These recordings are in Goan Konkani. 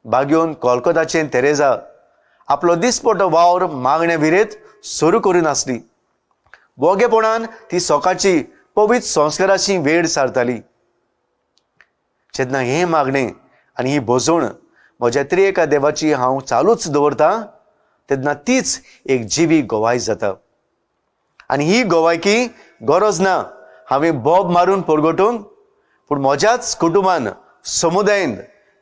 बागयोन कोलकोताचें तेरेजा आपलो दिसपटो वावर मागण्या विरेत सुरू करून आसली. वोगेपणान ती सकाळची पवित्र संस्काराची वेळ सारताली. जेन्ना हें मागणें आनी ही भोजवण म्हज्या त्रिएका देवाची हांव चालूच दवरतां तेन्ना तीच एक जिवी गवाय जाता. आनी ही गवायकी गरज ना हांवें बोब मारून परगटूंक, पूण म्हज्याच कुटुंबान, समुदायन,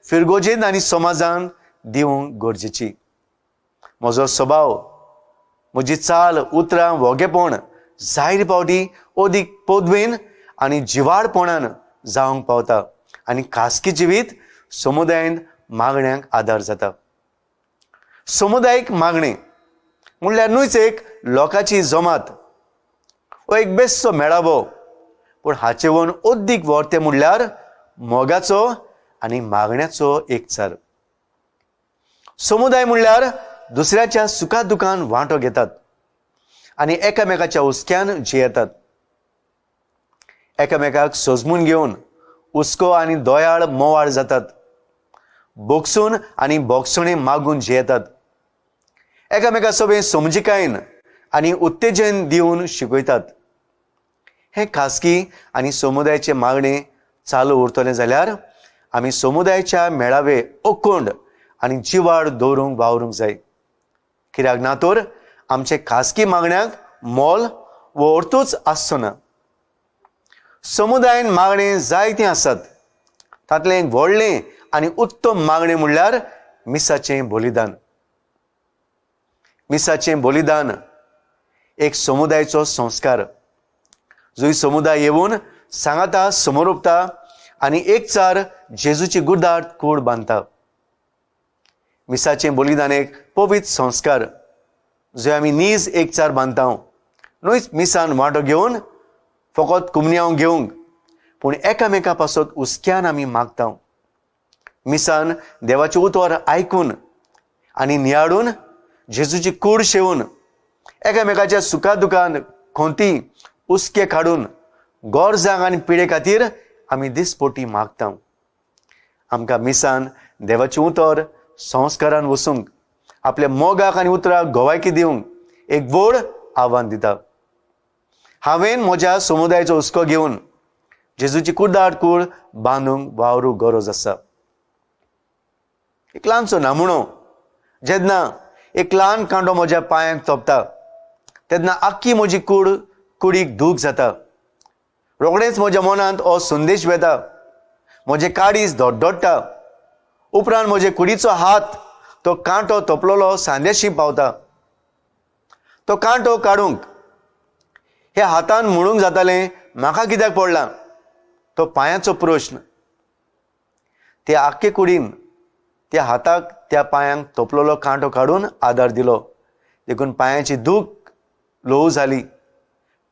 फिरगोजेन आनी समाजान दिवंक गरजेची. म्हजो स्वभाव, म्हजी चाल, उतरां, वोगेपण जायते फावटी अदीक पदवेन आनी जिवाडपणान जावंक पावता आनी खासगी जिवीत समुदायन मागण्यांक आदार जाता. समुदायीक मागणें म्हणल्यार न्हूच एक लोकांची जमात हो एक बेस्टो मेळावो, पूण हाचे वयन अदीक व्हरतें म्हणल्यार मोगाचो आनी मागण्याचो एकचार. समुदाय म्हणल्यार दुसऱ्याच्या सुखा दुखान वांटो घेतात आनी एकामेकाच्या हुस्क्यान जियेतात. एकामेकाक सोजमून घेवन हुस्को आनी दोयाळ मोवाळ जातात. बोगसून आनी बोगसणे मागून जियेतात. एकामेका सोबें समजिकायेन आनी उत्तेजन दिवन शिकयतात. हें खासगी आनी समुदायाचें मागणें चालू उरतलें जाल्यार आमी समुदायाच्या मेळावे अखंड आनी जिवाळ दवरूंक वावरूंक जाय. कित्याक ना तर आमचे खासगी मागण्यांक मोल वो अर्थूच आसचो ना. समुदायन मागणें जायतीं आसात. तातलें एक व्हडलें आनी उत्तम मागणें म्हणल्यार मिसाचें बलिदान. मिसाचें बलिदान एक समुदायाचो संस्कार, जंय समुदाय येवन सांगाता समोर आनी एकचार जेजूची गुर्दार कूड बांदता. मिसाचें बलिदान एक पवित्र संस्कार, जंय आमी नीज एकचार बांदता. न्हूच मिसान वांटो घेवन फकत कुमन्यांव घेवंक, पूण एकामेका पासत हुस्क्यान आमी मागता. मिसान देवाचें उतर आयकून आनी नियाळून जेजूची कूड शेवून एकामेकाच्या सुखा दुखान खोंती हुस्के काडून गरजांक आनी पिडे खातीर आमी दिसपोटी मागता. आमकां मिसान देवाचें उतर संस्कारान वचूंक, आपल्या मोगाक आनी उतराक गवायकी दिवंक एक व्हड आव्हान दिता. हांवें म्हज्या समुदायाचो हुस्को घेवन जेजूची कुर्दार कूड बांदूंक वावरूंक गरज आसा. एक ल्हानसो नमुनो, जेन्ना एक ल्हान कांटो म्हज्या पांयांक तोपता तेन्ना आख्खी म्हजी कूड कुडीक दूख जाता. रोखडेंच म्हज्या मनांत हो संदेश वेता, म्हजें काळीज धडधडटा. उपरांत म्हजे कुडीचो हात तो कांटो तोपलेलो सांद्याशी पावता. तो कांटो काडूंक ह्या हातान म्हणूंक जातालें, म्हाका कित्याक पडलां? तो पांयाचो प्रश्न. ते आख्खे कुडीन त्या हाताक त्या पांयांक तोपलेलो कांटो काडून आदार दिलो. देखून पांयाची दूख ल्हव जाली,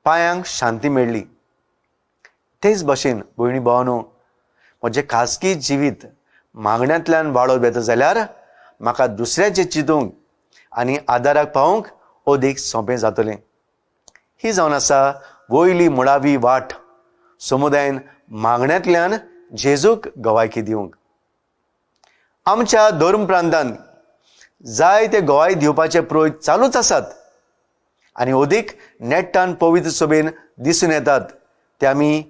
पांयांक शांती मेळ्ळी. तेच भशेन भयणी भावानो, म्हजें खासगी जिवीत मागण्यांतल्यान वाडत येता जाल्यार म्हाका दुसऱ्याचें चिंतूंक आनी आदाराक पावूंक अदीक सोंपें जातलें. ही जावन आसा वयली मुळावी वाट समुदायन मागण्यांतल्यान जेजूक गवायकी दिवंक. आमच्या धर्म प्रांतान जायते गवाय दिवपाचे प्रयोग चालूच आसात आनी अदीक नेट्टान पवित्र सभेन दिसून येतात ते आमी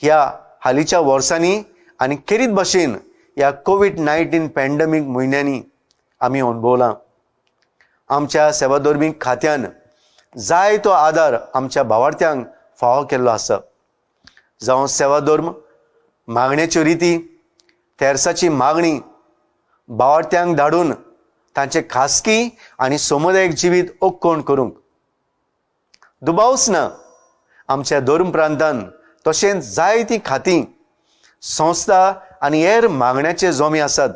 ह्या हालींच्या वर्सांनी आनी खेरीत भाशेन ह्या कोवीड-19 पॅन्डमीक म्हयन्यांनी आमी अणभवलां. आमच्या सेवाधर्मीक खात्यान जायतो आदार आमच्या भावार्थ्यांक फावो केल्लो आसा. जावं सेवाधर्म मागण्याच्यो रिती, तेर्साची मागणी भावार्थ्यांक धाडून तांचें खासगी आनी समुदायीक जिवीत ओक्कोण करूंक. दुबावच ना, आमच्या धर्म प्रांतान तशेंच जायतीं खातीं, संस्था आनी हेर मागण्याचे जोमे आसात.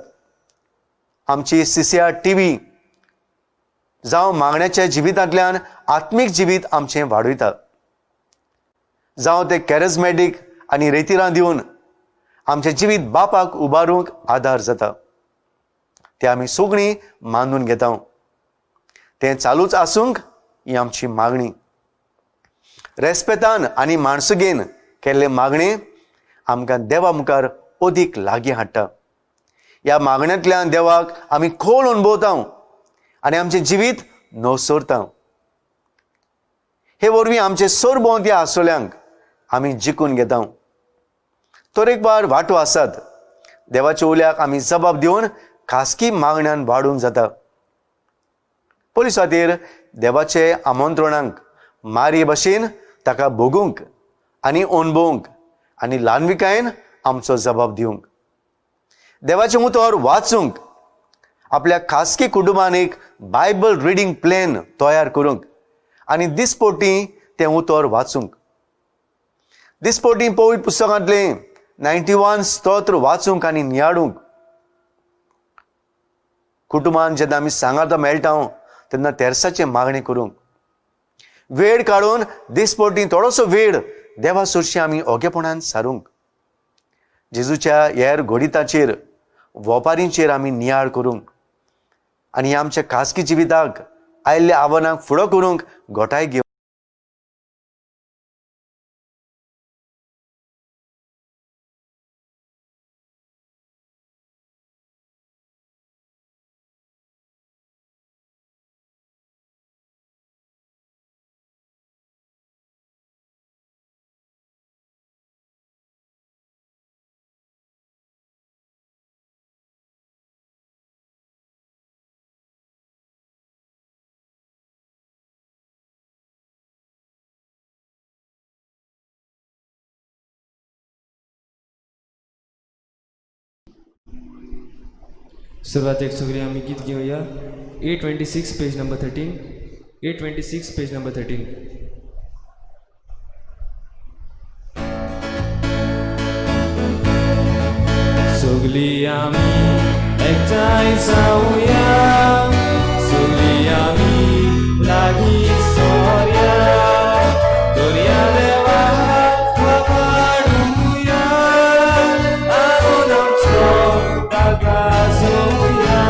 आमची सीसीआर टीव्ही जावं मागण्याच्या जिवितांतल्यान आत्मीक जिवीत आमचें वाडयता, जावं ते कॅरिजमॅटीक आनी रेतिरां दिवन आमचें जिवीत बापाक उबारूंक आदार जाता. ते आमी सगळीं मानून घेता. तें चालूच आसूंक ही आमची मागणी. रेस्पेतान आनी माणसुगेन केल्ले मागणें आमकां देवा मुखार अदीक लागीं हाडटा. ह्या मागण्यांतल्यान देवाक आमी खोल अणभवता आनी आमचें जिवीत नवसरता. हे वरवीं आमचे सरभोंवती आसतल्यांक आमी जिखून घेता. तरेकवार वांटो आसात. देवाच्या उल्याक आमी जबाब दिवन खासगी मागण्यान वाडूंक जाता. पयली सुवातेर देवाचे आमंत्रणांक मारये भशेन ताका भोगूंक आनी अणभवूंक आनी ल्हानविकायेन आमचो जबाब दिवंक, देवाचें उतर वाचूंक, आपल्या खासगी कुटुंबान एक बायबल रिडींग प्लॅन तयार करूंक आनी दिसपटी तें उतर वाचूंक. दिसपटी पवित्र पुस्तकांतलें 91 स्तोत्र वाचूंक आनी नियाळूंक. कुटुंबान जेन्ना आमी सांगाता मेळटा तेन्ना तेर्साचें मागणें करूंक वेळ काडून दिसपटी थोडोसो वेळ देवा सरशी आमी ओगेपणान सारूंक. जेजूच्या हेर घडिताचेर वोपारींचेर आमी नियाळ करूंक आनी आमच्या खासगी जिविताक आयिल्ल्या आव्हानांक फुडो करूंक घोटाय घेवंक. सुरवातेक सगळीं आमी गीत घेवया. 826 page number 13. 826 page number 13. सगळीं आमी एकठांय जावया, सगळीं आमी लागीं सोरया, दर्या देवा वाडुया, आनंद आमचो ताका जोवया,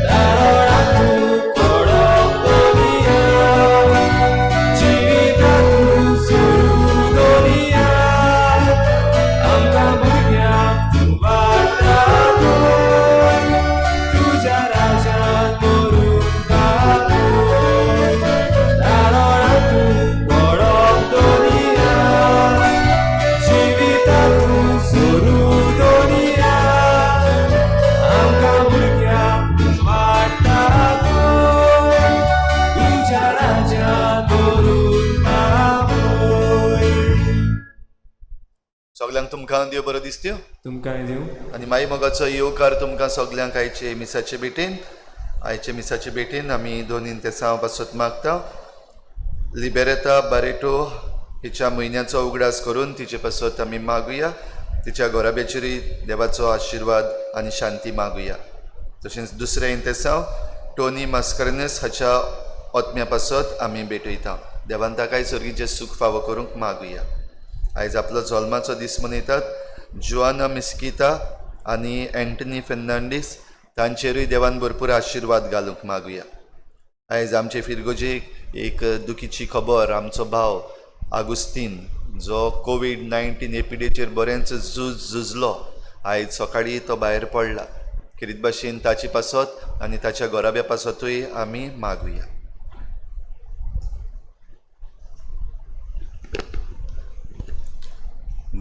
दारोळांतू कडक दवरिया, जिवितांतू सुरू दवरिया, आमकां भुरग्यांक तूं वाट दाखय, तुज्या राज्यांत व्हरून पावय, दारोळांतू कडक दवरिया, जिवितांतू सुरू दवरिया, आमकां भुरग्यांक तूं वाट दाखय, तुज्या राज्यांत व्हरून पावय. सगल्यांक तुमकां देव बरो दिसत्यो. तुमकांय दिवं. आनी माई मोगाचो येवकार तुमकां सगल्यांक आयचे मिसाचे भेटेन. आयचे मिसाचे भेटेन आमी दोन इंतेसांव पासत मागता. लिबेरेता बारेटो हिच्या म्हयन्याचो उगडास करून तिचे पासत आमी मागुया. तिच्या घराब्याचेरूय देवाचो आशिर्वाद आनी शांती मागुया. तशेंच दुसरें इंतेसांव टोनी मास्करनस हाच्या ओत्म्या पासत आमी भेटयता. देवान ताकाय सर्गीचें सूख फावो करूंक मागुया. आयज आपलो जल्माचो दीस मनयतात जुआना मिस्किता आनी एंटनी फेर्नांडीस तांचेरूय देवान भरपूर आशिर्वाद घालूंक मागुया. आयज आमचे फिरगोजेक एक दुखीची खबर, आमचो भाव आगुस्तीन जो कोवीड-19 हे पिडेचेर बरेंच झूज झुजलो, आयज सकाळीं तो भायर पडला. खेरीत भाशेन ताचे पासत आनी ताच्या घराब्या पासतूय आमी मागुया.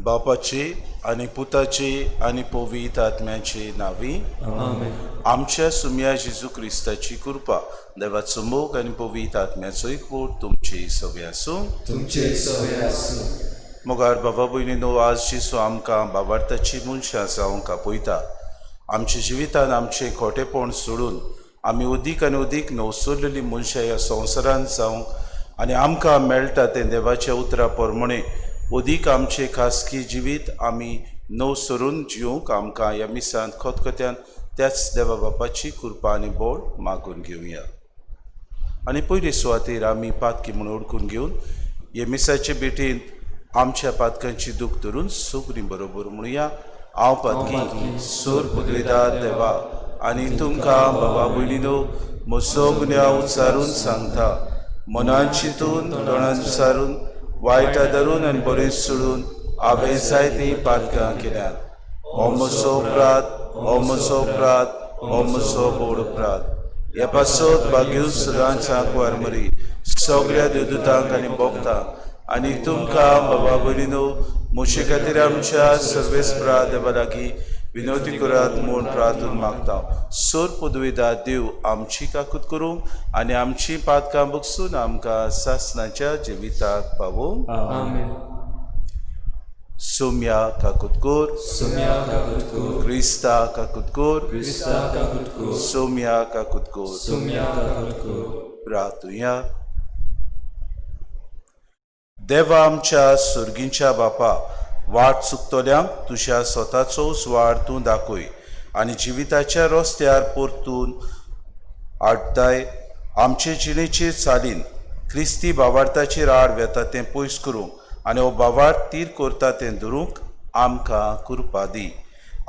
बापाची आनी पुताची आनी पवित्र आत्म्याची नावी. आमेन. आमच्या सुम्या जेजू क्रिस्ताची कृपा, देवाचो मोग आनी पवित्र आत्म्याचो एकवट तुमची सगळी आसूं. तुमचे सगळे आसूं. मोगार बाबा भयणीनो, आज जेजू आमकां बाबार्थाची मनशां जावंक आपयता. आमच्या जिवितान आमचें खोटेपण सोडून आमी अदीक आनी अदीक नवसरलेली मनशां ह्या संवसारांत जावंक आनी आमकां मेळटा तें देवाच्या उतरा प्रमाणे अदीक आमचें खासगी जिवीत आमी नवसरून जिवंक आमकां ह्या मिसांत खतखत्यान त्याच देवा बापाची कृपा आनी बळ मागून घेवया. आनी पयले सुवातेर आमी पातकी म्हूण ओळखून घेवन हे मिसाचे भेटींत आमच्या पातकांची दूख धरून सगळीं बरोबर म्हणुया. हांव पातकी सोर पुदवेदार देवा आनी तुमकां बाबा भयणीनो म्हजो गुन्यांव उच्चारून सांगता. मनान चिंतून, दोळ्यान सारून, वायटां धरून आनी बरें सोडून हांवें जायतीं पातकां केल्यात. हो म्हजो अपराध, हो म्हजो अपराध, हो म्हजो व्हड अपराध. ह्या पासत भाग्यो सदांच आंकवार मरी सगळ्या देवदूतांक आनी भक्तांक आनी तुमकां बाबा भयणीनो म्हजे खातीर आमच्या सर्वेस्परा देवा लागीं विनवती करात म्हूण प्रार्थून मागता. सोर पदवीदा देव आमची काकूत करूंक आनी आमची पातकां बगसून आमकां सासणाच्या जिविताक पावोवंक. आमेन. सोम्या काकूत कर. सोम्या काकूत कर. क्रिस्ता काकूत कर. क्रिस्ता काकूत कर. सोम्या काकूत कर. सोम्या काकूत कर. प्रार्थुया. देवा आमच्या सर्गींच्या बापा, वाट चुकतल्यांक तुज्या स्वताचो उजवाड तूं दाखय आनी जिविताच्या रस्त्यार परतून हाडटाय. आमचे जिणेचे चालीन क्रिस्ती बावार्थाचेर आड वेता तें पयस करूंक आनी हो बावार्थ तीर करता तें धरूंक आमकां कृपा दी.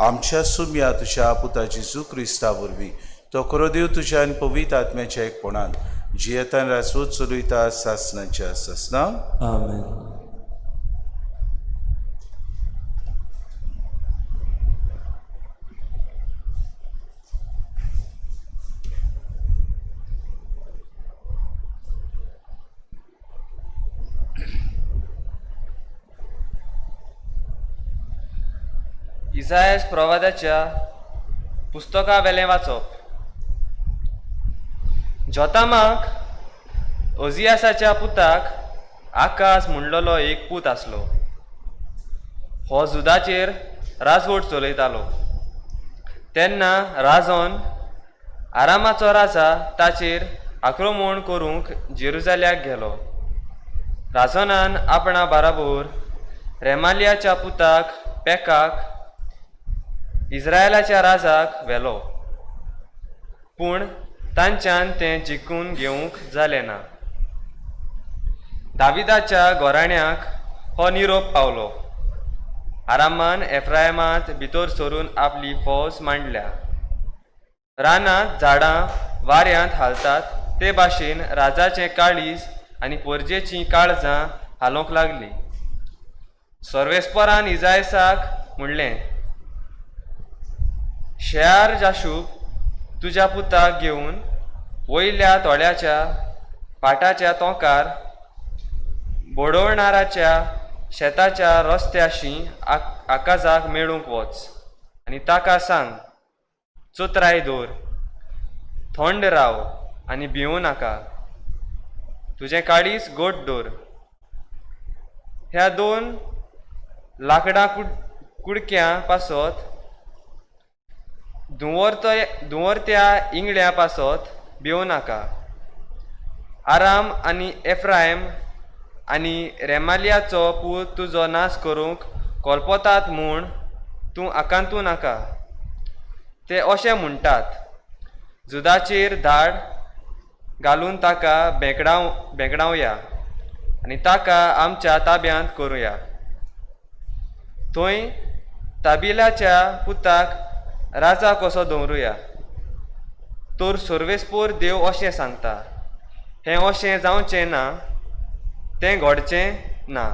आमच्या सुम्या तुज्या पुता जेजू क्रिस्ता वरवीं, तो खरो देव तुज्या आनी पवित्र आत्म्याच्या एकपणान जियेतान राजवत चलयता सासणाच्या सासणां. आमेन. इसायास प्रवादाच्या पुस्तका वेलें वाचप. जोतामाक ओजियासाच्या पुताक आकास म्हणलेलो एक पूत आसलो. हो जुदाचेर राजवट चलयतालो तेन्ना राजन आरामाचो राजा ताचेर आक्रमण करूंक जेरुजाल्याक गेलो. राजनान आपणा बाराबोर रेमालियाच्या पुताक पेकाक इस्रायलाच्या राजाक व्हेलो, पूण तांच्यान तें जिखून घेवंक जालें ना. दाविदाच्या घराण्याक हो निरोप पावलो. आरामान एफ्रायमांत भितर सरून आपली फौज मांडल्या. रानांत झाडां वाऱ्यांत हालतात ते भाशेन राजाचें काळीज आनी परजेचीं काळजां हालोवंक लागलीं. सर्वेस्परान इजायसाक म्हणलें, शेयार जाशूब तुज्या पुताक घेवन वयल्या तोड्याच्या पाटाच्या तोंकार बोडवणाराच्या शेताच्या रस्त्याशी आकाजाक मेळूंक वच आनी ताका सांग, चोत्राय दवर, थंड राव आनी भिवूं नाका, तुजें काळीज गोड दवर. ह्या दोन लांकडां कुडक्यां पासत धुंवरत्या इंगळ्यां पासत भिवूं नाका. आराम आनी एफ्रायम आनी रेमालियाचो पूत तुजो नाश करूंक कोलपोतात म्हूण तूं आकांतू नाका. ते अशें म्हणटात, जुदाचेर धाड घालून ताका भेंकडावया आनी ताका आमच्या ताब्यांत करुया. थंय ताबिलाच्या पुताक राजा कसो दवरुया. तर सर्वेस्पोर देव अशें सांगता, हें अशें जावचें ना, तें घडचें ना,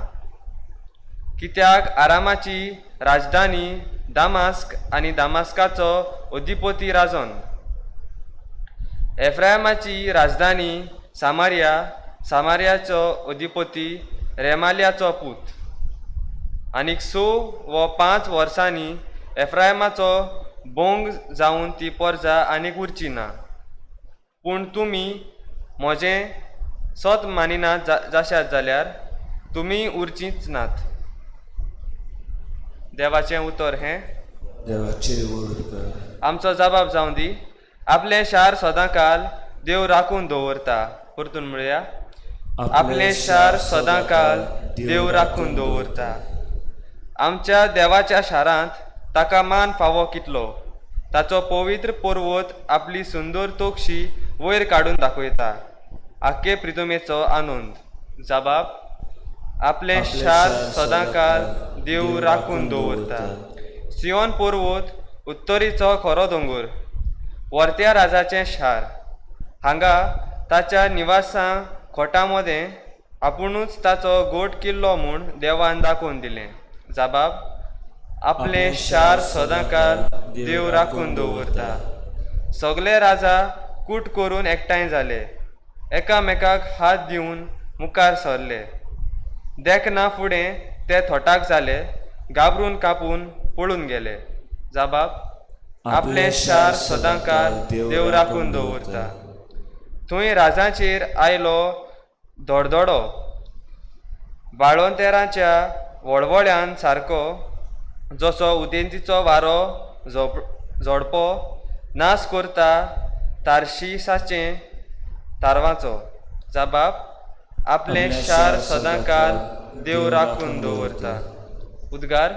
कित्याक आरामाची राजधानी दामास्क आनी दामास्काचो अधिपती राजन. एफ्रायमाची राजधानी सामारिया, सामारियाचो अधिपती रेमालियाचो पूत. आनीक 6 वा 5 वर्सांनी एफ्रायमाचो बोंग जावन ती परजा आनीक उरची ना. पूण तुमी म्हजें सत मानिनात जाशात जाल्यार तुमी उरचींच नात. देवाचें उतर हें. देवाचे व्हड उपकार. आमचो जबाब जावं दी. आपलें शार सदांकाल देव राखून दवरता. परतून म्हणया, आपलें शार सदांकाल देव राखून दवरता. आमच्या देवाच्या शारांत ताका मान फावो कितलो. ताचो पवित्र पर्वत आपली सुंदर तोक्षी वयर काडून दाखयता. आख्खे प्रितुमेचो आनंद. जबाब, आपलें शार सदांकाल देव राखून दवरता. सियोन पर्वत उत्तरीचो खरो दोंगर, वर्त्या राजाचें शार. हांगा ताच्या निवासां खोटा मदें आपुणूच ताचो गोट किल्लो म्हूण देवान दाखोवन दिलें. जबाब, आपलें शार सदांकाल देव राखून दवरता. सगले राजा कूट करून एकठांय जाले, एकामेकाक हात दिवन मुखार सरले. देखना फुडें ते थोटाक जाले, घाबरून कापून पळून गेले. जाबाब, आपलें शार सदांकाल देव राखून दवरता. थंय राजाचेर आयलो धडधडो, बाळोंतेराच्या वळवळ्यान सारको, जसो उदेंतीचो वारो झोडपो नाश करता तारशिसाचें तारवाचो. जाबाब, आपलें शार सदांकाल देव राखून दवरता. उद्गार.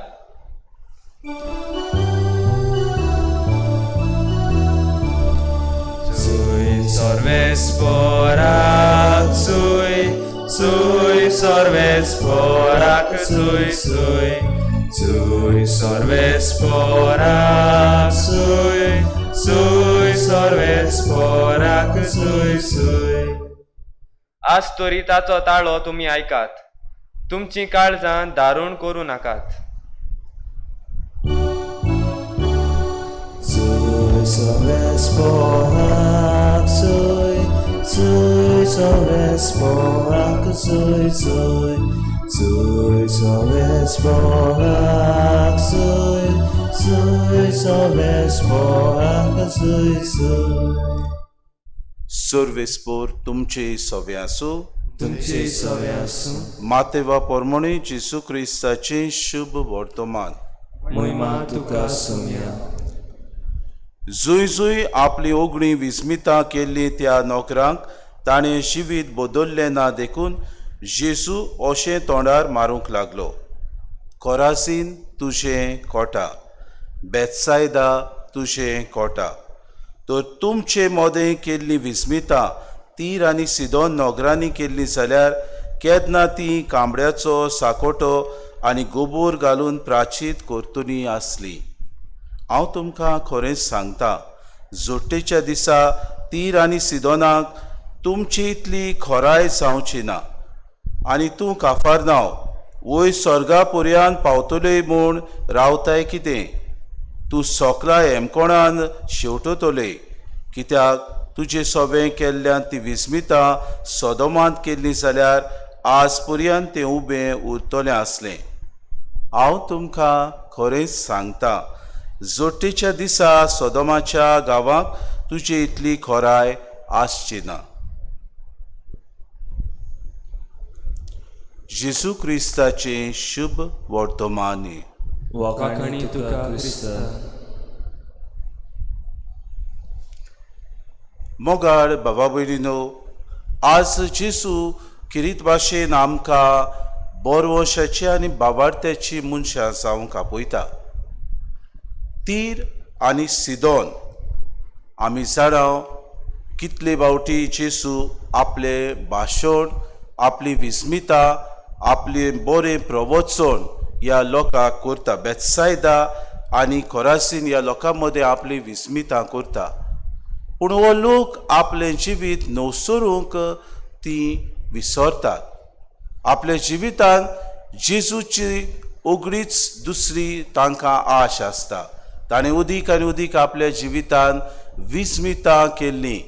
सुय सर्वेस्पोराक सुय, सुय सर्वेस्पोराक सुय, सुय सुय सर्वेस्पोराक सुय, सुय सर्वेस्पोराक सुय सुय. आज तरी ताचो ताळो तुमी आयकात, तुमचीं काळजां दारूण करूं नाकात. Sui सर्वेस्पोराक सुय, सुय सर्वेस्पोराक सुय, सुय सुय सर्वेस्पोराक सुय, सुय सर्वेस्पोराक सुय सुय. सर्वेस्पोर तुमचे सवे आसूं. तुमचे सवे आसूं. मातेवा पोरमणी जेसू क्रिस्ताचें शुभ वर्तमान. मोहिमा तुका सोम्या. जुय जुय आपली ओगणी विस्मितां केल्ली त्या नोकरांक ताणें जिवीत बदल्लें ना देखून जेजू अशें तोंडार मारूंक लागलो, कोरासीन तुजें कोटा, बेत्सायदा तुजें कोटा, तर तुमचे मोदें केल्ली विस्मितां तीर आनी सिदोन नोगरांनी केल्ली जाल्यार केन्ना ती कांबड्याचो साकोटो आनी गोबोर घालून प्राचीत करतली आसली. हांव तुमकां खरेंच सांगता, जोट्टेच्या दिसा तीर आनी सिदोनाक तुमची इतली खोराय जावची ना. आनी तूं काफारनांव वयर स्वर्गा पर्यान पावतले म्हूण रावताय कितें? तूं सोकला हेमकोणान शेवटतले, कित्याक तुजें सोबें केल्ल्यान ती विस्मितां सोदोमांत केल्ली जाल्यार आज पर्यंत तें उबें उरतलें आसलें. हांव तुमकां खरेंच सांगता, जोट्टेच्या दिसा सोदोमाच्या गांवाक तुजे इतली खोराय आसची ना. जेजू क्रिस्ताचें शुभ वर्तमान. वाखाणी तुका क्रिस्ता. मोगाळ बाबा भयणीनो, आज जेजू किरीत भाशेन आमकां बोरवशाची आनी बाबार्त्याची मनशां जावंक आपयता. तीर आनी सिदोन आमी जाणा कितले फावटी जेजू आपले भाशण, आपली विस्मिता, आपलें बरें प्रवचन ह्या लोकांक करता. बेत्सायदा आनी कोरासीन ह्या लोकां मदें आपली विस्मिता करता, पूण हो लोक आपलें जिवीत नवसरूंक ती विसरतात. आपल्या जिवितान जेजूची उगडीच दुसरी तांकां आश आसता. ताणें उदीक आनी उदीक आपल्या जिवितान विस्मितां केल्ली.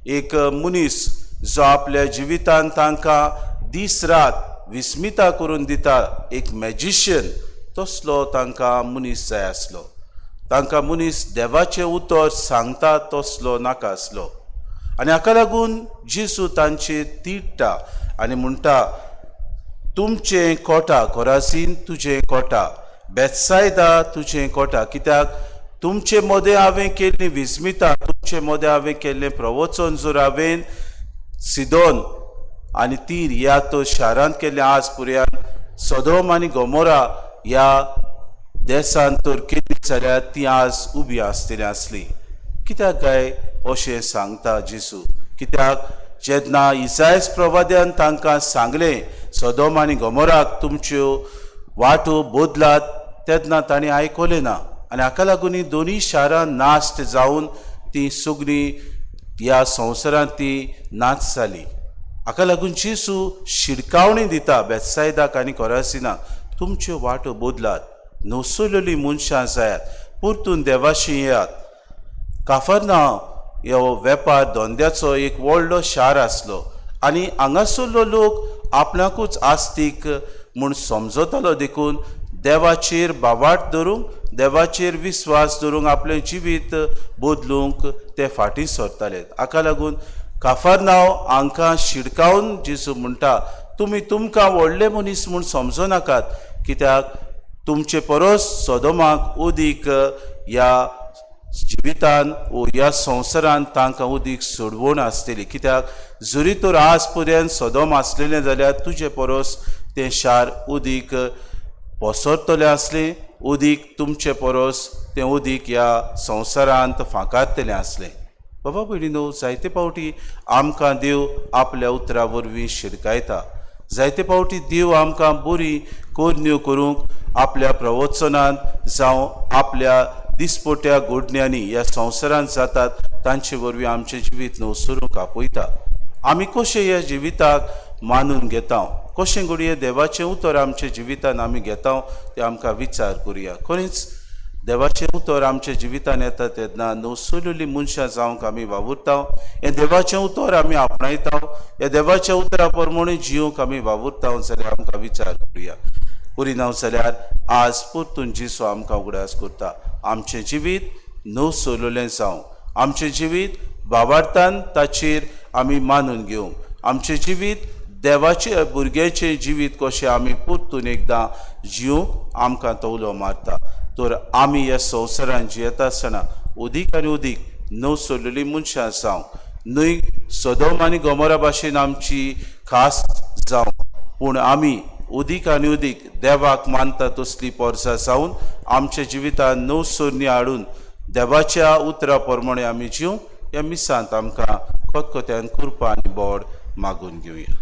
एक मनीस जो आपल्या जिवितान तांकां दीस रात विस्मिता करून दिता, एक मॅजिशियन तसलो तांकां मनीस जाय आसलो. तांकां मनीस देवाचें उतर सांगता तसलो नाका आसलो. आनी हाका लागून जेजू तांचे तिडटा आनी म्हणटा, तुमचें कोटा कोरासीन तुजें कोटा, बेत्सायदा तुजें कोटा, कित्याक तुमचे मदें हांवें केल्ली विस्मिता, तुमचे मदें हांवें केल्लें प्रवचन जर हांवें सिदोन आनी तीर ह्या तो शारांत केल्लें आज पुर्यान सदोम आनी गोमोरा ह्या देसान तर केली जाल्यार ती आज उबी आसतली आसली. कित्याक काय अशें सांगता जेजू? कित्याक जेन्ना इसायस प्रवाद्यान तांकां सांगलें सदोम आनी गोमोराक तुमच्यो वाटो बदलात, तेन्ना तांणी आयकलें ना. आनी हाका लागून ही दोनूय शारां नाश्ट जावन ती सगळीं ह्या संवसारांत ती नाच जाली. हाका लागून जेजू शिडकावणी दिता बेत्सायदाक आनी कोरासिनाक, तुमच्यो वाटो बदलात. नवसुलेली मनशां जायात, परतून देवाशी येयात. काफरनांव हो वेपार धंद्याचो एक व्हडलो शार आसलो आनी हांगासरलो लोक आपणाकूच आस्तीक म्हूण समजतालो, देखून देवाचेर बावाट धरूंक, देवाचेर विस्वास धरूंक, आपलें जिवीत बदलूंक ते फाटीं सरताले. हाका लागून काफरनांव हांकां शिडकावन जेजू म्हणटा, तुमी तुमकां व्हडले मनीस म्हूण समजो नाकात, कित्याक तुमचे परस सोदोमाक उदीक ह्या जिवितान वो ह्या संवसारान तांकां उदीक सोडवण आसतली. कित्याक जरी तर आज पर्यंत सोदोम आसलेलें जाल्यार तुजे परस तें शार उदीक पसरतलें आसलें, उदीक तुमचे परस तें उदीक ह्या संवसारांत फांकारतलें आसलें. बाबा भयणीनो, जायते फावटी आमकां देव आपल्या उतरा वरवीं शिरकायता, जायते फावटी देव आमकां बरी करण्यो करूंक आपल्या प्रवचनांत जावं आपल्या दिसपट्या गोडण्यांनी ह्या संवसारांत जातात तांचे वरवीं आमचें जिवीत नवसरूंक आपयता. आमी कशें ह्या जिविताक मानून घेता, कशें घडये देवाचें उतर आमच्या जिवितान आमी घेता तें आमकां विचार करुया. खरेंच देवाचें उतर आमच्या जिवितान येता तेन्ना नवसुलेली मनशां जावंक आमी वावुरता, हें देवाचें उतर आमी आपणायता, ह्या देवाच्या उतरा प्रमाणे जिवंक आमी वावुरता जाल्यार आमकां विचार करुया. करिना जाल्यार आज परतून जेजू आमकां उगडास करता, आमचें जिवीत नवसोललें जावं, आमचें जिवीत बावार्थान ताचेर आमी मानून घेवंक, आमचें जिवीत देवाचे भुरग्याचें जिवीत कशें आमी परतून एकदां जिवंक आमकां तो उलो मारता. तर आमी ह्या संवसारान जियेता आसतना उदीक आनी उदीक नवसोललेली मनशां जावं, न्हय सोदोम आनी गोमोरा भाशेन आमची खास जावं, पूण आमी उदीक आनी उदीक देवाक मानता तसली पोरसां जावन आमच्या जिवितान नवसोरणी हाडून देवाच्या उतरा प्रमाणे आमी जिवंक ह्या मिसांत आमकां खतखत्यान कृपा आनी बोड मागून घेवया.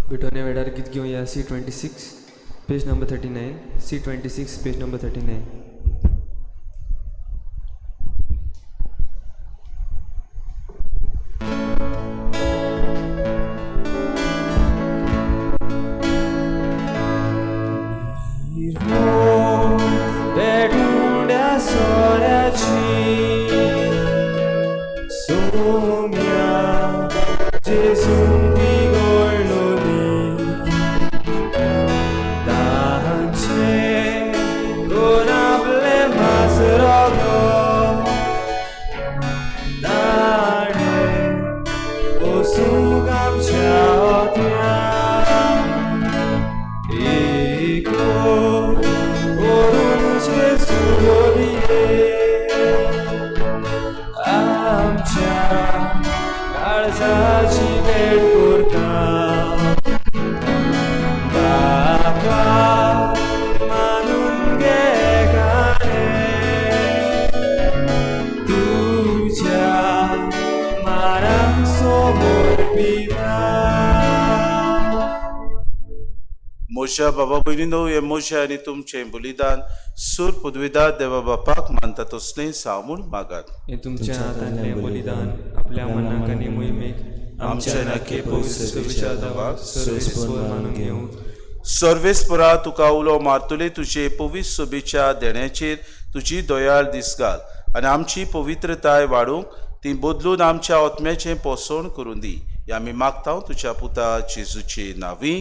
भेटवण्या वेळार गीत घेवया C26 page number 39, C26 page number 39. पेटुंड्या सोऱ्याची Saumya जेजून पिगोळलोली, तांचे कोण आपलें मास रोगो ताणें पोसूंक आमच्या ओत्याक एको करून जेजू गोरये आमच्या काळजाची भेट करता. बापा मानून घे गाणे तुज्या मारांक समोर पिता. म्हज्या बाबा भयणीनो, हें म्हजें आनी तुमचें बलिदान सूर पदवीदार देवा बापाक मानता तसलें जावं म्हूण मागात. हें तुमच्या हातांतलें बलिदान आपल्या मनाक आनी मोहिमेक आमच्या नाके पवित्र विचार देवाक सर्वेस्पर मानून घेवंक. सर्वेस्परा तुका उलो मारतले तुजे पवित्र सोबेच्या देण्याचेर तुजी दयाळ दिसघाल आनी आमची पवित्रताय वाडूंक ती बदलून आमच्या आत्म्याचें पोसवण करून दी. हें आमी मागता तुज्या पुता जेजूचे नांवी.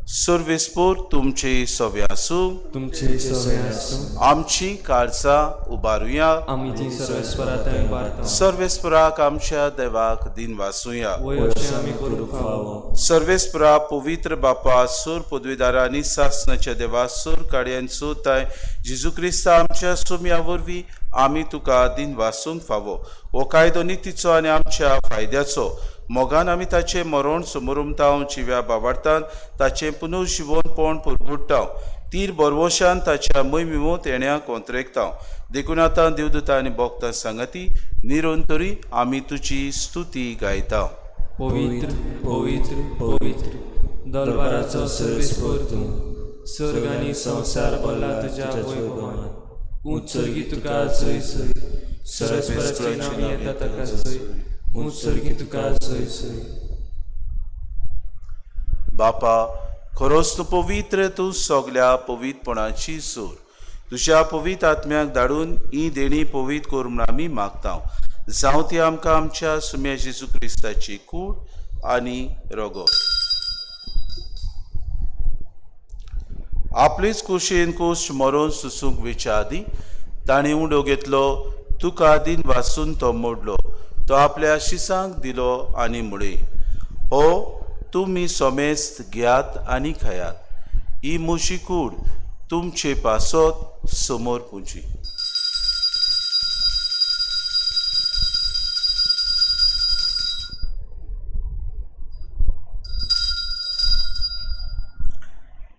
सर्वेस्पर तुमचे सवे आसूं. तुमचे सवे आसूं. आमची काळजां उबारुया. आमी ती सर्वेस्परा थंय उबारता. सर्वेस्पराक आमच्या देवाक दिन वासुया. वय अशें आमी करूंक फावो. सर्वेस्परा पवित्र बापा सूर पदवीदारा आनी सासनाच्या देवा सूर काडयांचो ताय जेजू क्रिस्ता आमच्या सुम्या वरवीं आमी तुका दिन वासूंक फावो. हो कायदो नितीचो आनी आमच्या फायद्याचो मोगान आमी ताचें मरण समरुमताव जिव्या बाबार्तान ताचें पुनर्जिवनपण पुरगुडटाव तीर बरवशान ताच्या मोहिमोत येण्या कोंत्रेकताव. देखून आतां देवदूता आनी भोक्ता सांगाती निरंतरी आमी तुजी स्तुती गायता. पवित्र पवित्र पवित्र दरबाराचो सर्वेस्पर तूं, सर्ग आनी संवसार भरला तुज्या वैभवान. ऊंच सर्गी तुका जय जय, सर्वेस्पराचे नांव येता ताका जय, ऊंच सर्गी तुका जय जय. बापा खरोच तूं पवित्र, तूं सगल्या पवित्रपणाची सूर. तुज्या पवित्र आत्म्याक धाडून ही देणी पवित्र कर म्हूण आमी मागता. जावं ती आमकां आमच्या सुम्या जेजू क्रिस्ताची कूड आनी रगत. आपलेच कुशीन कुश्ट मरोन सुसूंक वेच्या आदी ताणें उंडो घेतलो, तुका दिन वासून तो मोडलो, तो आपल्या शिसांक दिलो आनी म्हळें, हो तुमी सोमेस्त घेयात आनी खायात, ही म्हजी कूड तुमचे पासत समोर पुजी.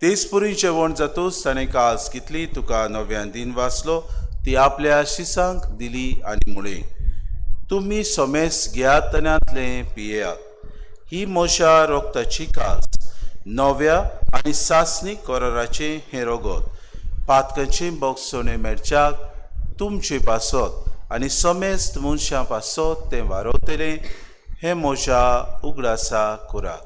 तेच पुरी जेवण जातूच ताणें कास घेतली, तुका नव्यान दिन वाचलो, ती आपल्या शिसांक दिली आनी म्हळें, तुमी सोमेस घेयात आनी पियेयात, ही म्हज्या रोगताची कास, नव्या आनी सासणीक कराराचें हें रगत, पातकांचें बोगसणें मेळच्याक तुमचे पासत आनी समेस्त मनशां पासत तें वारवतलें, हें म्हज्या उगडासा करात.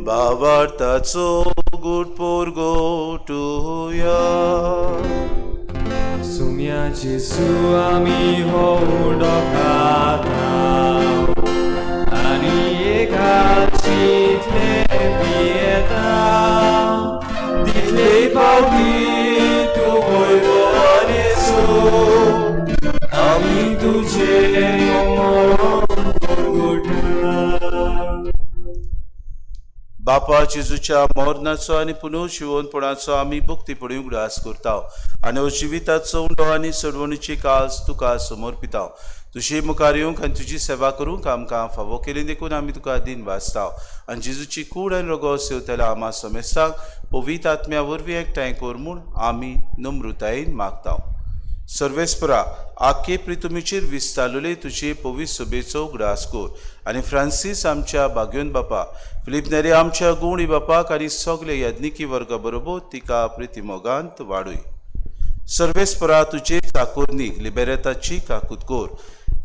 भावार्थाचो गुट पोरगोटुया. सुम्या जेजू आमी हो उंडो खाता आनी एकाचीतले पियेता, तितले पावटी तूं वयलो येसू, आमी तुजें मरण परगटा. बापा जेजूच्या मरणाचो आनी पुनर्जिवनपणाचो आमी भक्तीपणी उगडास करता आनी हो जिविताचो उंडो आनी सोडवणीची कास तुका समर्पिता. तुजे मुखार येवंक आनी तुजी सेवा करूंक आमकां फावो केली देखून आमी तुका दिन वाचता आनी जेजूची कूड आनी रगत सेवतल्या आमा समेस्तांक पवित्र आत्म्या वरवीं एकठांय कर म्हूण आमी नम्रतायेन मागता. सर्वेस्परा आखे प्रितुमीचेर विस्तारलेले तुजे पवित्र सभेचो उगडास कर आनी फ्रांसीस आमच्या बाग्योन बापा, फिलीप नेरी आमच्या गुवणी बापाक आनी सगळे याज्ञिकी वर्गा बरोबर तिका प्रितीमोगांत वाडय. सर्वेस्परा तुजे चाकोरनीक लिबेरेताची काकूत कर,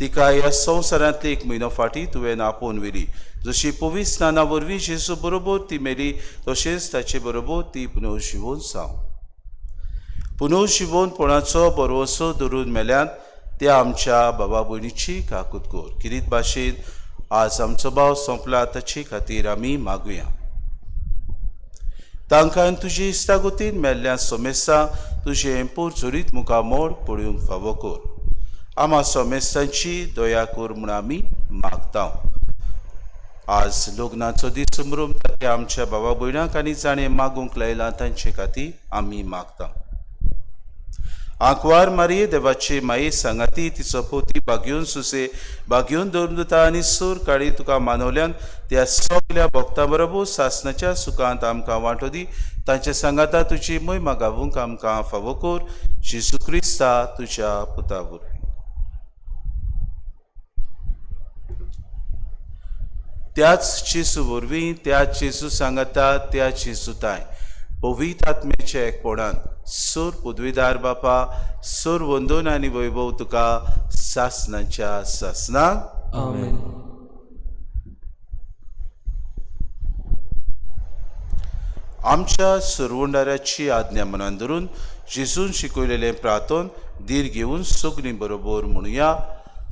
तिका ह्या संवसारांतली एक म्हयनो फाटीं तुवें आपोवन व्हेली. जशी पवित्र स्नाना वरवीं जेजू बरोबर ती मेली, तशेंच ताचे बरोबर ती पुनर्जिवोन जावं. पुनर्जिवोनपणाचो बरोसो धरून मेल्यान त्या आमच्या बाबा भयणीची काकूत कर. किरीत भाशेन आज आमचो भाव सोंपला ताचे खातीर आमी मागुया. तांकां तुजी इश्टागतीन मेल्ल्या सोमेस्तां तुजें पोरचोरीत मुखामोड पळोवंक फावो कर. आमा सोमेस्तांची दया कर म्हूण आमी मागता. आज लग्नाचो दीस समरूम त्या आमच्या बाबा भयणांक आनी जाणें मागूंक लायलां तांचे खातीर आमी मागता. आंकवार मारये देवाचे माये सांगाती तिचो पोती बागयोन सुसे बागयोन दवरून दिता आनी सूर काडी तुका मानवल्यान त्या सगल्या भक्तां बरोबर सासनाच्या सुखांत आमकां वांटो दी. तांचे सांगाता तुजी मोहिमा गावूंक आमकां फावो कर. जेजू क्रिस्ता तुज्या पुता वरवीं. त्याच जेजू वरवीं, त्याच जेजू सांगाता, त्याच जेजू ताय पवित्र आत्म्याच्या एकपणान सूर पदवीदार बापा, सूर वंदन आनी वैभव तुका सासनाच्या सासनाक. आमेन. आमच्या सुरवंडाऱ्याची आज्ञा मनान धरून जेजून शिकयलेलें प्रार्थन धीर घेवन सगळीं बरोबर म्हणुया.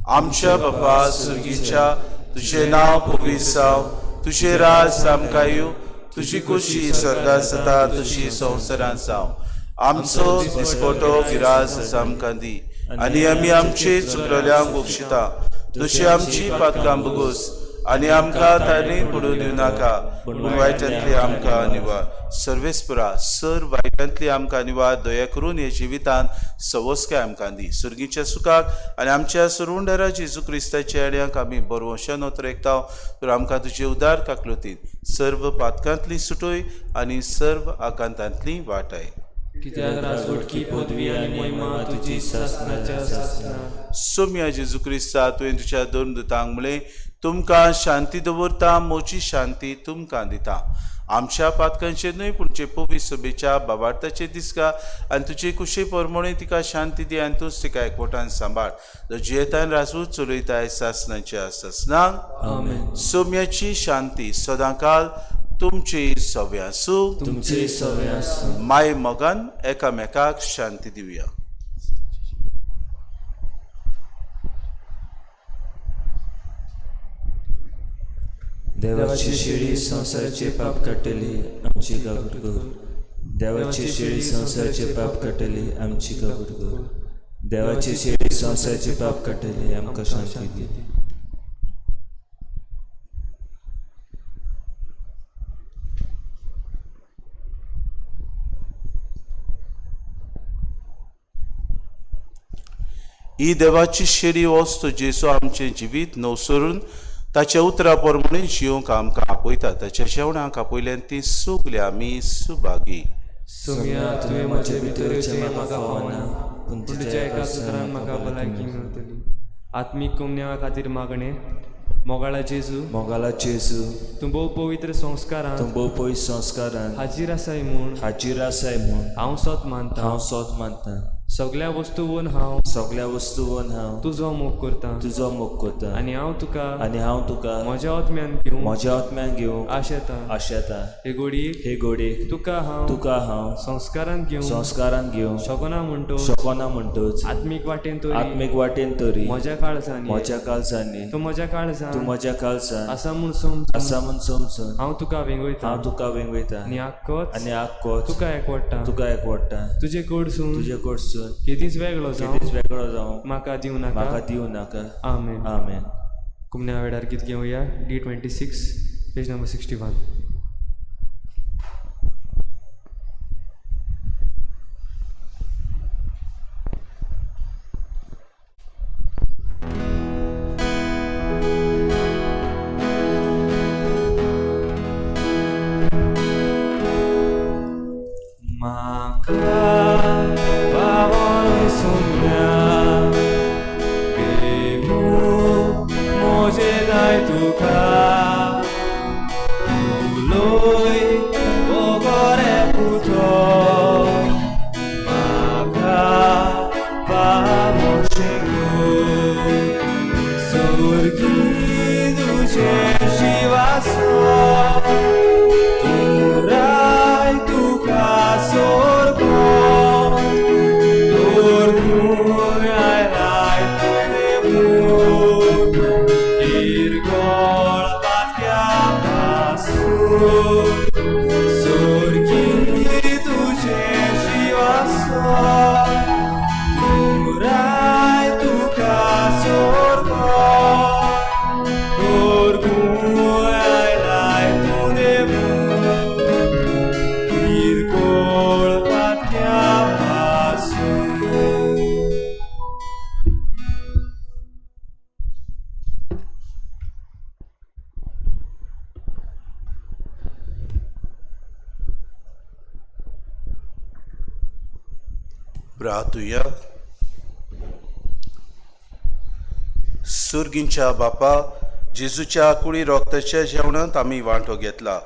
आमच्या बापा सुर्गीच्या, तुजें नांव पवित्र जावं, तुजें राज आमकां येवं, तुजी खोशी स्वर्गांत जाता तशी संवसारांत जावं. आमचो दिसपटो गिरास आमकां दी आनी आमी आमचे चुकलेल्यांक बक्षिता, तशी आमची पातकां बगोस आनी आमकां ताणी पडून दिवं नाका, पूण वायटांतली आमकां निवार. सर्वेस्परा सर वायटांतली आमकां निवार. दया करून हे जिवितांत सवस्काय आमकां दी. सुर्गीच्या सुखाक आनी आमच्या सुरुंडारा जेजू क्रिस्ताच्या आड्यांक आमी बरवशान नोतर एकता. तर आमकां तुजे उदार काकलुतीन सर्व पातकांतली सुटोय आनी सर्व आकांतांतली वाटाय. कित्याक राजवटकी पदवी आनी महिमा तुजी सासनाच्या सासना. सोम्या जेजू क्रिस्ता, तुवें तुज्या दोन दुतांक म्हळें, तुमकां शांती दवरता, म्हजी शांती तुमकां दिता. आमच्या पातकांचेर न्हय पूण जे पवित्र सभेच्या बाबार्थाचेर दिसका आनी तुजे कुशी परमणे तिका शांती दी आनी तूंच तिका एकवटान सांबाळ जो जियेतान राजू चलयताय सासनाच्या सासनाक. आमेन. सोम्याची शांती सदांकाल तुमची सव्या आसूं. तुमचे सवे आसूं. माय मोगान एकामेकाक शांती दिवया. देवाची शिडी संवसाराचे पाप काडटली आमची काकूट कर. देवाची शिडी संवसाराचे पाप काडटली आमची काकूट कर. देवाची शिडी संवसाराचे पाप काडटली आमकां शांती दी. ही देवाची शेरी वस्तू जेसू आमचें जिवीत नवसरून ताच्या उतरा प्रमाणे जिवंक आमकां आपयता. ताच्या जेवणाक आपयल्यान ती सगली आमी सुभागी. सोम्या, तुवें म्हजे भितर येवचें म्हाका फावना, पूण तुज्या एका सुत्रान म्हाका भलायकी मेळटली. आत्मीक कुमन्या खातीर मागणें. मोगाळा जेजू, मोगाला जेजू, तूं भोव पवित्र संस्कारान तूं भोव पवित्र संस्कारान हाजीर आसाय म्हूण हाजीर आसाय म्हूण हांव सोत मानता. हांव सोद मानता. सगल्या वस्तूवन हांव सगल्या वस्तूवन हांव तुजो मोग करता तुजो मोग करता आनी हांव तुका आनी हांव तुका म्हज्या आत्म्यान घेवंक म्हज्या आत्म्यान घेवंक आशेता. आशेता. हे गोडयेक हे गोडयेक तुका हांव तुका हांव संस्कारान घेवंक संस्कारान घेवंक शकना म्हणटो शकना म्हणटच आत्मीक वाटेन तरी आत्मीक वाटेन तरी म्हज्या काळजान ये. म्हज्या काळजांनी तूं म्हज्या काळजान तूं म्हज्या काळजान आसा म्हूण समजून आसा म्हूण समजून हांव तुका वेंगयता हांव तुका वेंगयता आनी आख्खोच आनी आख्खोच तुका एकवडटा. तुका एकवडटा. तुजे कडसून तुजे कडसून केदींच वेगळो जावं केदींच वेगळो जावं म्हाका दिवं नाका. म्हाका दिवं नाका. आमेन. आमेन. कुमण्या वेळार गीत घेवया. D26 page number 61. म्हाका पावोन सोम्या बेगू म्हजें जाय तुका उलोय बरे पुतो म्हाका पावोशें सोर्गी तुजें शिवासो तुराय तुका सोर्गो तोरगूय आयलाय तुवें किरकोळ पातक्या पासून सोर्गी तुजें शिवासो तुराय तुका सोर्गो तोरगूय आयलाय तुवें किरकोळ पातक्या पासून. प्रातुया. सुर्गींच्या बापा, जेजूच्या कुडी रोगताच्या जेवणांत आमी वांटो घेतला.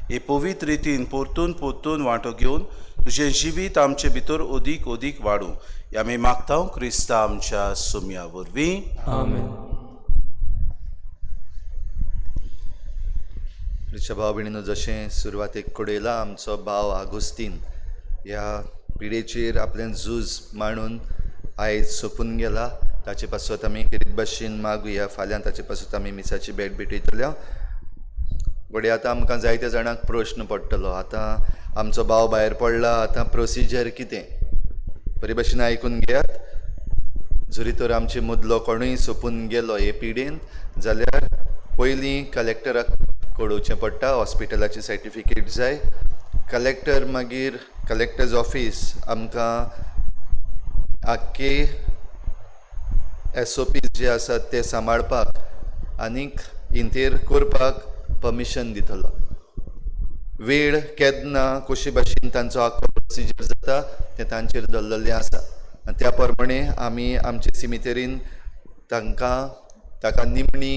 हे पवित्र रितीन परतून परतून वांटो घेवन तुजें जिवीत आमचे भितर अदीक अदीक वाडूं हे आमी मागता क्रिस्ता आमच्या सुम्या वरवीं. आमेन. प्रिच्या भाव भयणीनो, जशें सुरवातेक कळयलां, आमचो भाव आगोस्तीन ह्या पिडेचेर आपलें झूज मांडून आयज सोंपून गेला. ताचे पासत आमी खेरीत भाशेन मागुया. फाल्यां ताचे पासत आमी मिसाची भेट भेटयतल्या. घडये आतां आमकां जायत्या जाणांक प्रश्न पडटलो, आतां आमचो भाव भायर पडला, आतां प्रोसिजर कितें? बरे भाशेन आयकून घेयात. जरी तर आमचे मदलो कोणूय सोंपून गेलो हे पिडेन जाल्यार पयलीं कलेक्टराक कळोवचें पडटा, हॉस्पिटलाची सर्टिफिकेट जाय. कलेक्टर मागीर कलेक्टर्स ऑफीस आमकां आख्खे SOPs जे आसात ते सांबाळपाक आनीक इंतेर करपाक परमिशन दितलो. वेळ केन्ना कशे भाशेन तांचो आख्खो प्रोसिजर जाता तें तांचेर दवरलेलें आसा आनी त्या प्रमाणे आमी आमचे सिमितेरीन तांकां ताका निमणी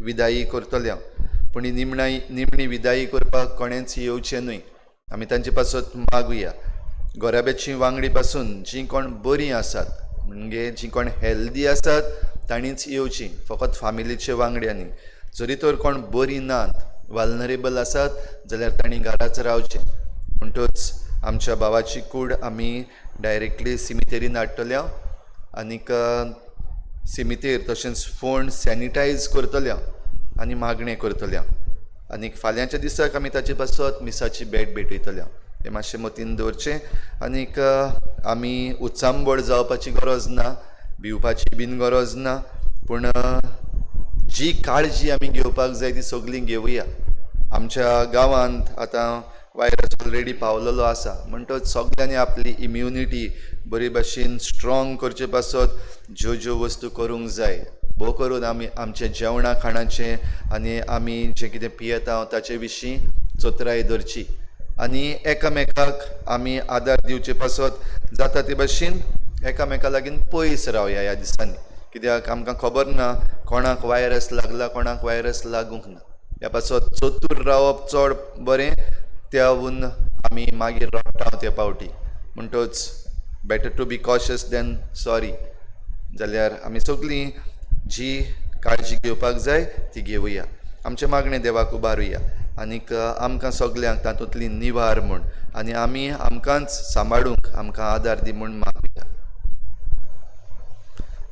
विदाई करतले. पूण ही निमणाई निमणी विदाई करपाक कोणेंच येवचें न्हय. आमी तांचे पासत मागुया. गोराब्याची वांगडी पासून जीं कोण बरीं आसात, म्हणजे जीं कोण हेल्दी आसात तांणीच येवची, फकत फामिलीचे वांगड्यांनी. जरी तर कोण बरीं नात, वल्नरेबल आसात जाल्यार तांणी घराच रावचें. म्हणटच आमच्या भावाची कूड आमी डायरेक्टली सिमितेरीन हाडटल्या आनीक सिमितेर तशेंच फोंड सॅनिटायज करतल्या आनी मागणें करतल्या आनीक फाल्यांच्या दिसाक आमी ताचे पासत मिसाची भेट भेटयतल्या. हें मातशें मतीन दवरचें आनीक आमी उचांबळ जावपाची गरज ना, भिवपाची बीन गरज ना, पूण जी काळजी आमी घेवपाक जाय ती सगळी घेवया. आमच्या गांवांत आतां वायरस ऑलरेडी पावलेलो आसा, म्हणटच सगळ्यांनी आपली इम्युनिटी बरी भाशेन स्ट्रॉंग करचे पासत ज्यो ज्यो वस्तू करूंक जाय, भोव करून आमी आमचें जेवणा खाणाचें आनी आमी जें कितें पियेता ताचे विशीं चतुराय धरची आनी एकामेकाक आमी आदार दिवचे पासत जाता ते भाशेन एकामेका लागीं पयस रावया ह्या दिसांनी. कित्याक आमकां खबर ना कोणाक वायरस लागला, कोणाक वायरस लागूंक ना. ह्या पासत चतूर रावप चड बरें, त्याहून आमी मागीर रडटा त्या पावटी. म्हणटच better to be cautious than sorry. जाल्यार आमी सगळीं जी काळजी घेवपाक जाय ती घेवया. आमचें मागणें देवाक उबारुया आनीक आमकां सगल्यांक तातूंतली निवार म्हूण आनी आमी आमकांच सांबाळूंक आमकां आदार दी म्हूण मागुया.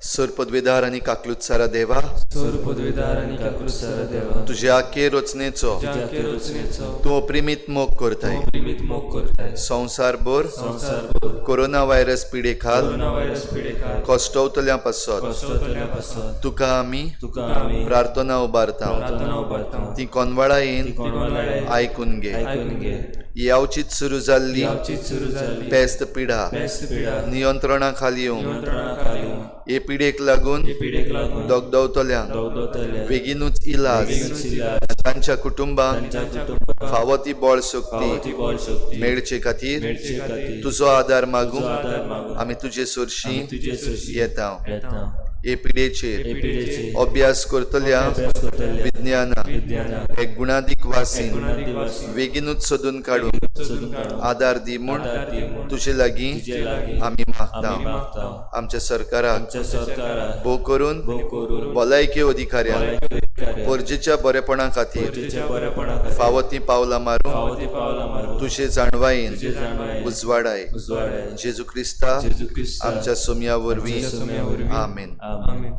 सर पदवेदार आनी काकलुत्सारा देवा, सोर पदवेदार आनी काकूळसारा देवा, तुज्या आखे रचनेचो तुज्या रचनेचो तूं अप्रिमीत मोग करताय. तूं अप्रिमीत मोग करताय. संवसारभर संवसारभर कोरोना व्हायरस पिडे खाल कोरोना व्हायरस पिडेखाल कश्टवतल्या पासत कश्टवतल्या पासत तुका आमी तुका आमी प्रार्थना उबारता. प्रार्थना उबारता. ती कोनवाळायेन कोणालाय आयकून घे. आयकून घे. यावचीच सुरू जाल्ली यावचीच सुरू जाल्ली पेस्त पिडा पेस्त पिडा नियंत्रणा खाली येवंक, नियंत्रणा खाली येवंक, हे पिडेक लागून हे पिडेक लागून दगदवतल्यांक दवदवतल्या बेगीनूच इलाज, बेगीनूच इलाज, तांच्या कुटुंबांक तांच्या कुटुंबाक फावो ती बळ फावो शक्ती ती बळ शक्ती मेळचे खातीर मेळचे खातीर तुजो आदार तुजो मागूंक आदार मागूंक आमी तुजे सरशी आमी तुजे सरशी येता. येता. हे पिडेचेर हे पिडेचेर अभ्यास करतल्या अभ्यास करतल्या विज्ञाना विज्ञानाक एक गुणादीक वासीन गुणादीक वासीन बेगीनूच सोदून काडूंक सोदून काडूंक आदार दी म्हूण आदार दी म्हूण तुजे लागीं तुजे लागीं आमी मागता. आमी मागता. आमच्या सरकाराक आमच्या सरकाराक भोव करून भोव करून भलायकी अधिकाऱ्यांक भलायकी अधिकाऱ्यांक परजेच्या बरेपणा खातीर परजेच्या बरेपणा खातीर फावो तीं पावलां मारूंक फावो ती पावलां मारूंक तुजे जाणवायेन तुजे जाणवायेन उजवाडाय. उजवाडाय. जेजू क्रिस्ता जेजू क्रिस्ता आमच्या सोमया वरवीं. आमच्या सोम्या वरवीं. आमेन. आमेन.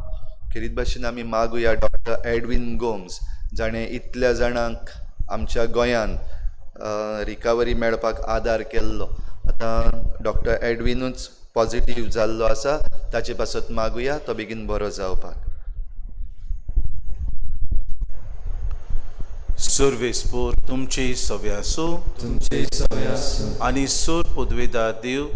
खेरीत भाशेन आमी मागुया डॉक्टर एडवीन गोम्स, जाणें इतल्या जाणांक आमच्या गोंयांत रिकवरी मेळपाक आदार केल्लो. आतां डॉक्टर एडविनूच पॉजिटीव जाल्लो आसा, ताचे पासत मागुया तो बेगीन बरो जावपाक. सर्वेस्पोर तुमची सव्या आसूं तुमचे सवय आसूं आनी सोर पदवेदार देव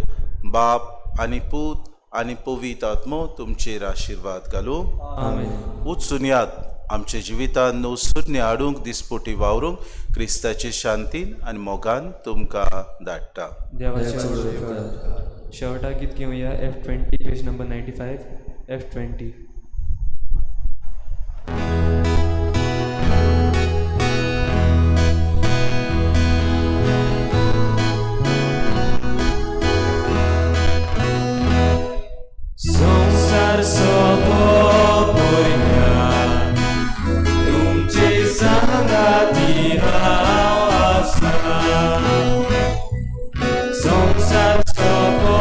बाप आनी पूत आनी पवित्र आत्मो तुमचेर आशिर्वाद घालूं. आमेन. उचून आमच्या जिवितांत नवसुरणी हाडूंक दिसपोटी वावरूंक क्रिस्ताचे शांतीन आनी मोगान तुमकां धाडटा. देवाचे उपकार. शेवटाक गीत घेवया F20 page number 95 F20. संवसार सोंपो पर्यंत तुमचे सांगाती हांव आसा. संवसार सोंपो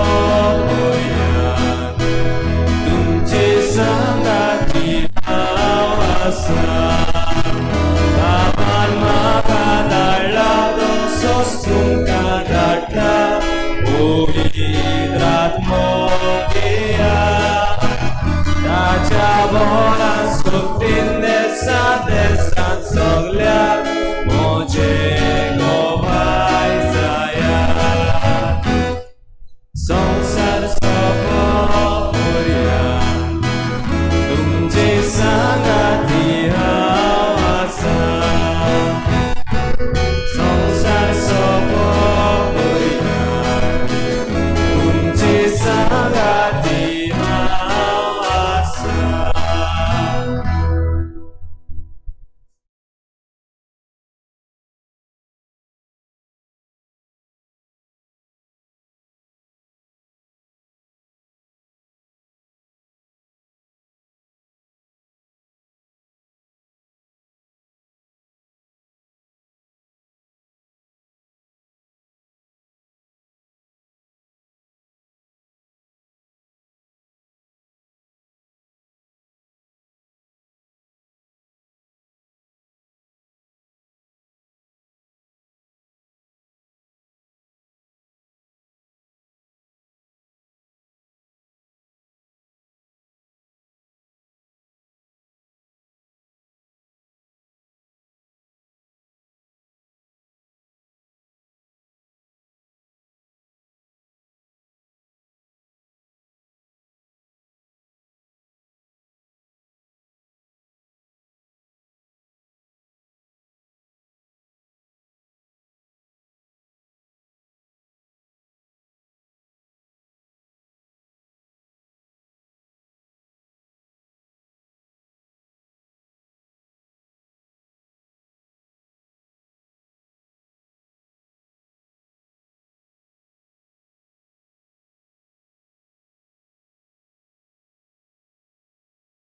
पर्यंत तुमचे सांगाती हांव आसा. बाबान म्हाका धाडला तसोच तुमकां धाडटा. पवित्र